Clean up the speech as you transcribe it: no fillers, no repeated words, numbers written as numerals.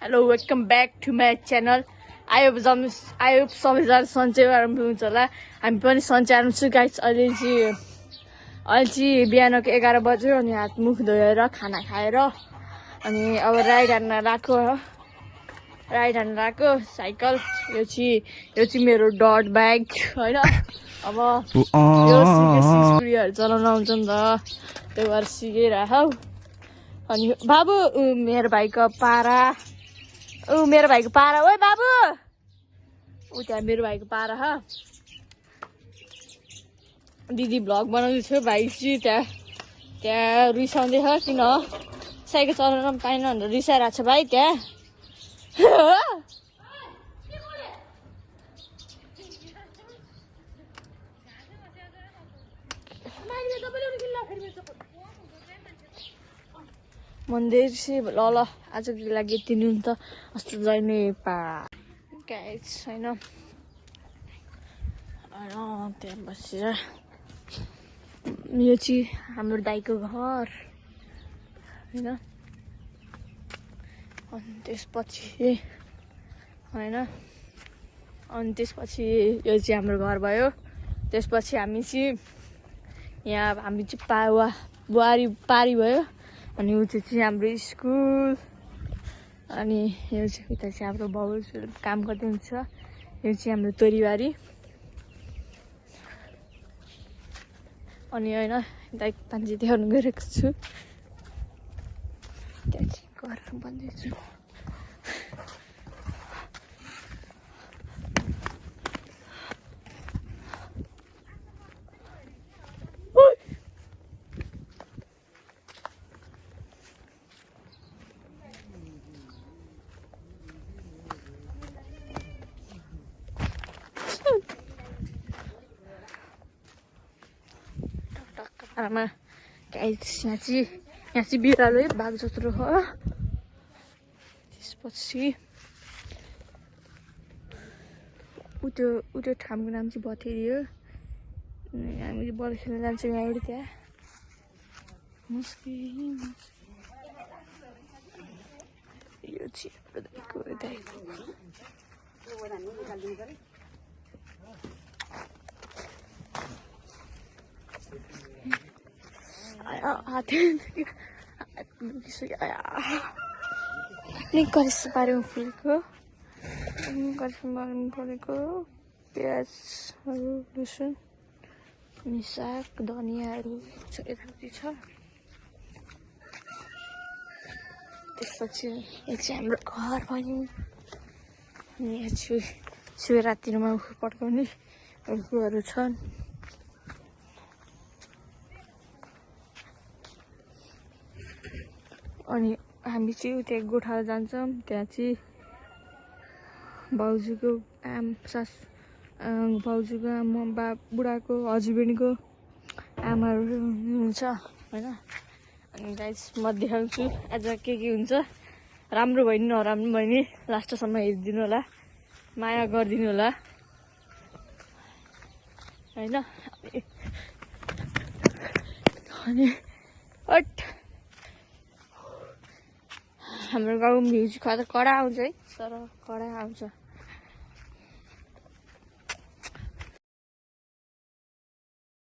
Hello, welcome back to my channel. I hope सबैजना सन्चै राम्रो हुन्छ होला। हामी पनि सन्चै आउनु छु गाइस। अहिले चाहिँ बिहानको 11 बज्यो अनि हात मुख धोएर खाना खाएर अनि अब राइड हान्न लाग्यो साइकल। यो चाहिँ मेरो डट ब्याग हैन। अब यो सिक्सपुरीहरु चलाउन आउँछ नि त, त्यही भएर सिकेराखौ। अनि बाबु मेरो भाइको पारा ओइ बाबु उ त्यहाँ मेरो भाइको पारा ह। दिदी भ्लग बनाउँदै थियो, भाइ चाहिँ त्यहाँ रिसाउँदै छ। किन साइकल चलाउन पनि पाएन भनेर रिसाइरहेको छ भाइ त्यहाँ। मन्दिर चाहिँ ल आजको लागि यति नै हुन्छ। अस्ति जाने पा गाइस छैन त्यहाँ बसेर। यो चाहिँ हाम्रो दाइको घर होइन। अनि त्यसपछि यो चाहिँ हाम्रो घर भयो। त्यसपछि हामी चाहिँ पारी भयो। अनि उता चाहिँ हाम्रो स्कुल। अनि यो चाहिँ उता चाहिँ हाम्रो बाउ काम गर्दै हुन्छ। यो चाहिँ हाम्रो तोरीबारी। अनि होइन दाइ पानी देखाउनु गइरहेको छु। त्यहाँ चाहिँ घर भन्दैछु। आमा गाइस यहाँ चाहिँ बिरालो बाघ जत्रो हो। त्यसपछि उयो ठाउँको नाम चाहिँ भतेरी हो। हामी बल खेल्न जान्छौँ यहाँबाट त्यहाँ। यो चाहिँ करेसो पार्नु फुलेको परेको प्याजहरू लसुन अनि साग धनियाँहरू यताउति छ। त्यसपछि यो चाहिँ हाम्रो घर भयो। अनि यहाँ शिवरात्रिमा पड्काउने उखुहरू छन्। अनि हामी चाहिँ उता गोठाला जान्छौँ। त्यहाँ चाहिँ भाउजूको आमा बुढाको हस्बेन्डको आमाहरू हुनुहुन्छ होइन। अनि गाइस म देखाउँछु आज के हुन्छ। राम्रो भयो नि नराम्रो भयो नि लास्टसम्म हेरिदिनु होला, माया गरिदिनु होला होइन। अनि हाम्रो गाउँ भ्यू चाहिँ कडा आउँछ है, तर कडा आउँछ।